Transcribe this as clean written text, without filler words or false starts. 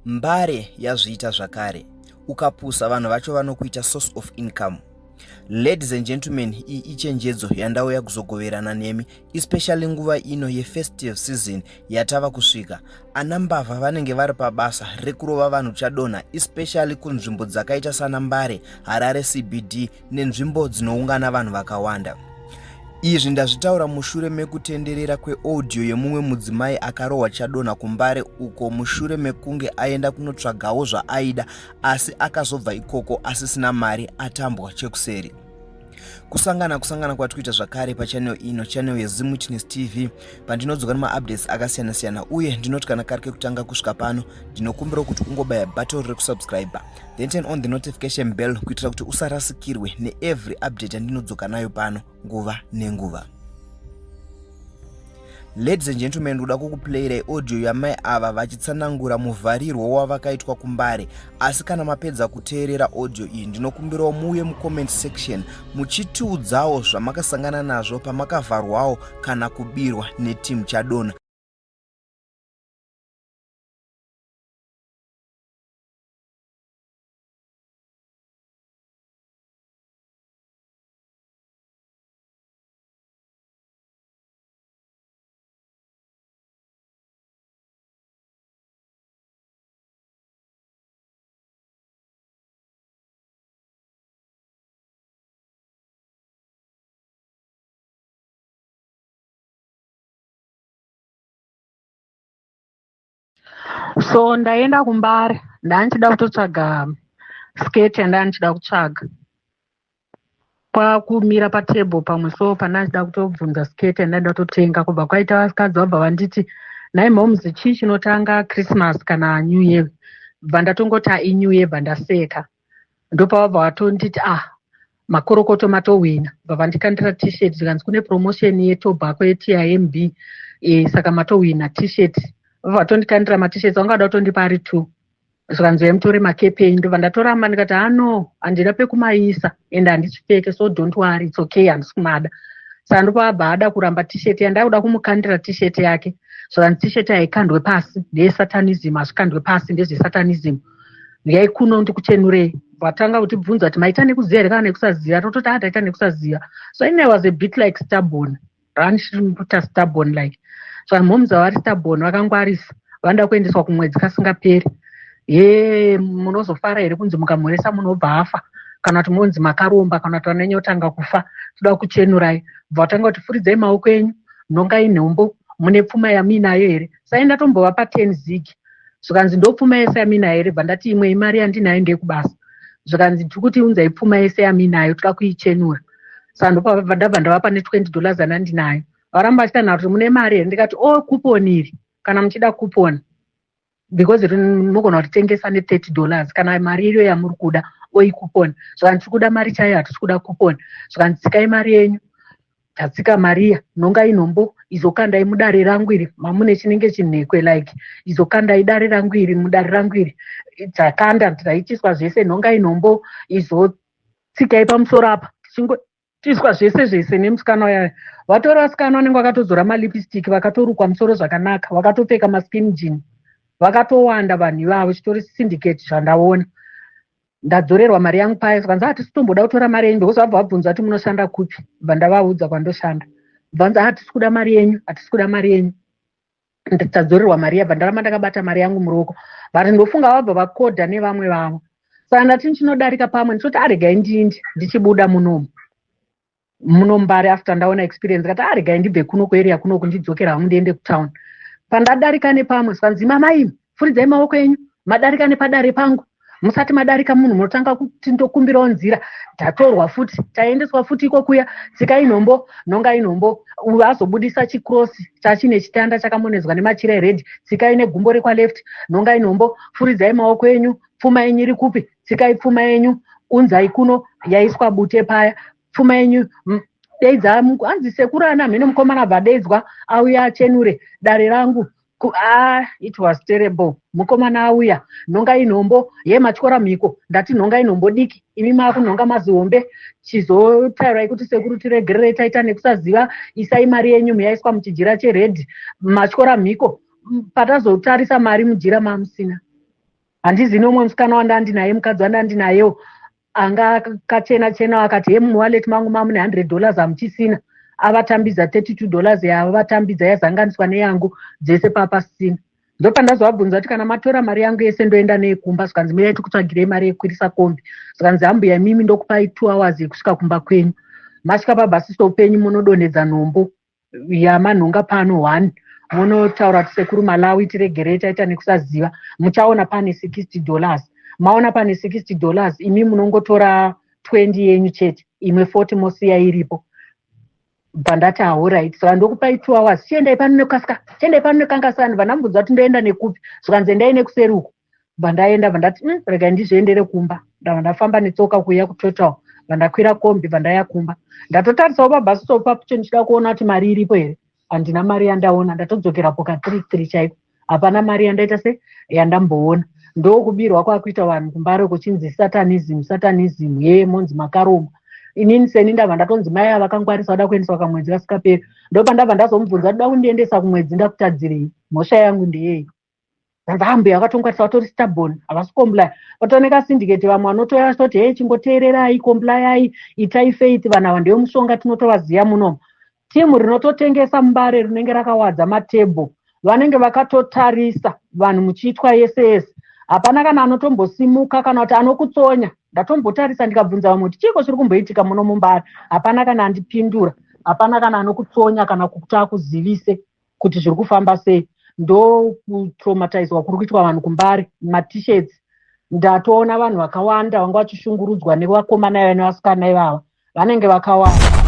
Mbare yazviita zvakare. Ukapusa vanhu vacho vanokuita source of income. Ladies and gentlemen, iyi ichenjedzo yandauya kuzogoverana nemi, especially nguva ino yefestive season yatava kusvika. Ana mbavha vanenge vari pabasa rekurova vanhu chadonha, especially kunzvimbo dzakaita sana Mbare, Harare CBD nenzvimbo dzinoungana vanhu vakawanda. Izvi ndazvitaura mushure mekutenderera kweaudio yemumwe mudzimai akarohwa chadonha kuMbare uko mushure mekunge aenda kunotsvagawo zvaaida asi akazobva ikoko asisina mari atambwa chekuseri. Kusangana kusangana kwatikuita zvakare pachannel ino, channel yeZim Witness TV, pandinodzoka nemaupdates akasiyana siyana uye ndinoti kana kari kekutanga kusvika pano ndinokumbira kuti ungobaya button rekusubscribe then turn on the notification bell kuitira kuti usarasikirwe neevery update yandinodzoka nayo pano nguva nenguva. Ladies and gentlemen, ndoda kukuplayirai audio yamai ava vachitsanangura muvharirwo wavakaitwa kuMbare. Asi kana mapedza kuteerera audio iyi, ndinokumbirawo muuye mucomment section muchitiudzawo zvamakasangana nazvo pamakavharwawo kana kubirwa neteam Chadona. So ndaenda kuMbare, ndandichida kutotsvaga skirt yandandichida kutsvaga. Kwakumira patable pamwe so pandandichida kutobvunza skirt yandaida kutotenga kubva kwaita vakadzi vabva vanditi nhai moms chii chinotanga Christmas kana New Year bva ndatongoti ah, iNew Year bva ndaseka. Ndopavabva vatonditi ah makorokoto matohwina bva vandikandira t-shirt zvikanzi kune promotion yetobacco yeTIMB e, saka matohwina t-shirt vabva vatondikandira mat-shirts vanga vada kutondipa ari two zvikanzi uyai mutore makepe enyu ndobva ndatoramba ndikati hano ah, handina pekumaisa and handichipfeke so don't worry it's okay handisi kumada saka ndopavabva ada kuramba t-shirt yandakuda kumukandira t-shirt yake zvikanzi t-shirt haikandwe pasi ndeyesatanism hazvikandwe pasi ndezvesatanism Huyai kuno ndikuchenurei. Vatanga kutibvunza kuti maita nekuziva here kana nekusaziva tototi ah taita nekusaziva. So ini I was a bit like stubborn. Randichiri stubborn like. So mhoms vari stubborn vakangwarisa vanoda kuendeswa kumwedzi kasingaperi. Hee munozofara here kunzi mukamhoresa munobva afa kana kuti monzi makaromba kana kuti vanonyanya kutanga kufa toda kuchenurai. Bva vatanga kuti furidzai maoko enyu nhongai nhombo mune pfuma yamuinayo here. Sai ndatombovapa 10 zig zvikanzi ndopfuma yese yaminayo here bva ndati imwe imari yandinayo ndeyekubasa zvikanzi tiri kuti unzai pfuma yese yaminayo toda kuichenura saka ndopabva ndabva ndavapa ne20 dollars andandinayo varamba vachitanha kuti mune mari here ndikati o oh, coupon iri kana muchida coupon because munogona kutitengesa ne30 dollars kana mari iyo yamuri kuda oikupon zvikanzi tiri kuda mari chaiyo hatisi kuda coupon zvikanzi tsikai mari yenyu Tatsika Maria nhongai nhombo izokandai mudare rangu iri mamune chinenge chinhekwe like izokandai dare rangu iri mudare rangu iri takanda taitiswa zvese nhongai nhombo izotsikai pamusoro apa tichingotiswa zvese zvese nemusikana uya vatori vasikana vanenge vakatozora malipstick vakatorukwa musoro zvakanaka vakatopfeka maskin jean vakatowanda vanhu ivavo chitori syndicate zvandaona ndadzorerwa mari yangu paya zvikanzi hatisi kutomboda kutora mari yenyu because vabva vabvunza kuti munoshanda kupi bva ndavaudza kwandoshanda bvanzi hatisi kuda mari yenyu hatisi kuda mari yenyu ndadzorerwa mari yabva ndaramba ndakabata mari yangu muruoko but ndofunga vabva vakodha nevamwe vavo saka ndati ndichinodarika pamwe ndichoti aregai ndindi ndichibuda munomu muno Mbare after ndaona experience kati aregai ah, ndibve kuno kuarea kunoku ndidzokera hangu ndiende kutown pandadarika nepamwe zvikanzi mama imi furidzai maoko enyu madarika nepadare pangu musati madarika munhu munotanga kuti ndokumbirawo nzira tatorwa futi taendeswa futi iko kuya tsikai nhombo nhongai nhombo uyo azobudisa chikrosi chachine chitanda chakamonedzwa nemachira eredhi tsikai negumbo rekwaleft nhongai nhombo furidzai maoko enyu pfuma yenyu iri kupi tsikai pfuma yenyu unzai kuno yaiswa bute paya pfuma yenyu deidza hanzi sekuru ana mheno mukomana abva adeidzwa auya achenure dare rangu ah, it was terrible mukomana auya nhonga inhombo ye matyora mhiko ndati nhonga inhombo diki imi maakunhonga mazihombe chizotaurai kuti sekuru tiregererei taita nekusaziva isai mari yenyu muyaiswa muchijira cheredhi matyora mhiko patazotarisa mari mujira maamusina. Handizi neumwe musikana wandandinaye, mukadzi wandandinayewo anga akachena chena, akati, "He, muwallet mangu mamune $100, hamuchisina." Avatambidza $32 yavavatambidza, yazanganiswa neyangu dzese, papasisina. Ndopandazovabvunza kuti, "Kana matora mari yangu yese, ndoenda neyekumba?" Zvikanzi, "Mirai tikutsvagirei mari yekukwirisa kombi." Zvikanzi, "Hambuya imimi, ndokupai 2 hours yekusvika kumba kwenyu. Masvika pabus stop penyu, munodonhedza nhombo yamanhonga pano one, munotaura kuti, 'Sekuru Malawi, tiregerei, taita nekusaziva.' Muchaona pane $60. Maona pane $60, imi munongotora 20 yenyu chete, imwe 40 mosiya iripo." Bva ndati, "Alright." Saka ndokupai 2 hours, chiendai pano nekukasika, chiendai pano nekukasika. Ndibva ndamubvunza kuti, "Ndoenda nekupi?" Zvikanzi, "Endai nekuseri uku." Bva ndaenda, bva ndati, regai ndizviendere kumba." Ndabva ndafamba netsoka kuuya kuTotal, bva ndakwira kombi, bva ndaya kumba. Ndatotarisawo pabus stop pacho ndichida kuona kuti mari iripo here. Handina mari yandaona. Ndatodzokerapo ka33 chaiko, hapana mari yandaita se yandamboona. Ndokubirwa kwakuita vanhu kuMbare, kuchinzi satanism, satanism, ye monzi makaromba. Inini seni ndabva ndatonzi mai ava vakangwarisa, vada kuendeswa kamwedzi kasikaperi. Ndopandabva ndazomubvunza, "Toda kundiendesa kumwedzi, ndakutadzirei? Mhosva yangu ndeyei?" Vambe vakatongwarisa, vatori stubborn, havasi comply. Vatooneka syndicate, vamwe vanotoya vachitoti, "Hei, chingoteererai, complyai, itai faith." Vanhu ava ndevemushonga, tinotovaziva munomu. Timu rinototengesa muMbare rinenge rakawadza matebho, vanenge vakatotarisa vanhu muchiitwa yese yese. Hapana kana anotombosimuka kana kuti anokutsonya. Ndatombotarisa, ndikabvunza vamwe kuti, "Chiiko chiri kumboitika muno muMbare?" Hapana kana andipindura, hapana kana anokutsonya kana kuti akuzivise kuti zviri kufamba sei. Ndokutraumatizwa kuri kuitwa vanhu kuMbare. Matishets, ndatoona vanhu vakawanda vanga vachishungurudzwa nevakomana iva nevasikana ivava, vanenge vakawanda.